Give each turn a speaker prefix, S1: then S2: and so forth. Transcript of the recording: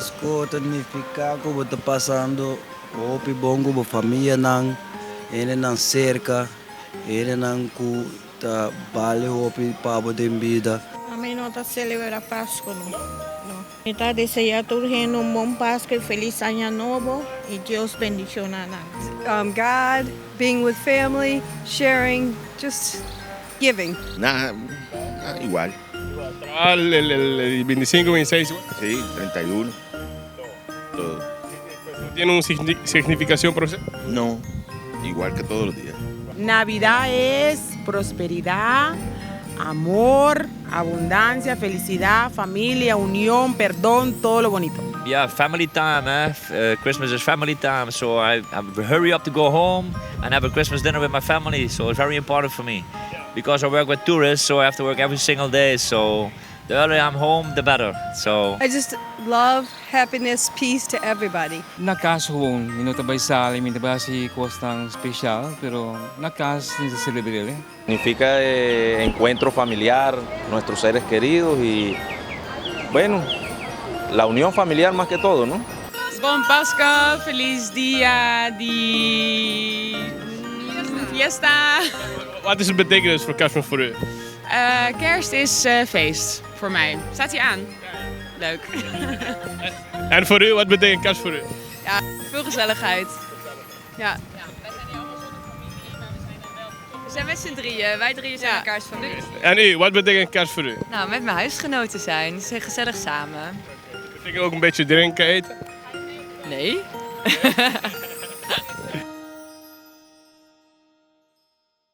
S1: Pasco ta nifica cu bo ta pasando hopi bon cu bo famianan, hendenan cerca, hendenan cu ta bale hopi pa bo den bida.
S2: Ami no ta celebra Pasco no, no. Mi ta desea tur hende un bon Pasco y feliz aña nobo y Dios bendiciona nan.
S3: God, being with family, sharing, just giving.
S4: Nada, igual.
S5: Igual, el, el, el 25, 26 igual.
S4: Sí, 31. Todo.
S5: ¿Tiene una significación para usted?
S4: No, igual que todos los días.
S6: Navidad es prosperidad, amor, abundancia, felicidad, familia, unión, perdón, todo lo bonito.
S7: Yeah, family time, eh? Christmas is family time, so I hurry up to go home and have a Christmas dinner with my family. So it's very important for me because I work with tourists, so I have to work every single day. So the earlier I'm home, the better. So
S3: I just love, happiness, peace to everybody.
S8: Na cas gewoon, mi no ta bay sali, mi ta bay haci cosnan special, pero na cas mi ta celebra.
S9: Significa encuentro familiar, nuestros seres queridos y, bueno, la unión familiar más que todo, ¿no?
S10: Bon Pasco, feliz dia di fiesta.
S5: Wat is het betekenis voor Kerstmis voor u?
S10: Kerst is feest voor mij. Staat hij aan? Leuk.
S5: En voor u, wat betekent kerst voor u?
S10: Ja, veel gezelligheid. Ja. Wij zijn hier allemaal zonder familie, maar we zijn dan wel.
S11: We zijn met z'n drieën. Wij drieën zijn elkaars familie.
S5: En u, wat betekent kerst voor u?
S11: Nou, met mijn huisgenoten zijn. Ze gezellig samen.
S5: Betekent ook een beetje drinken, eten?
S11: Nee.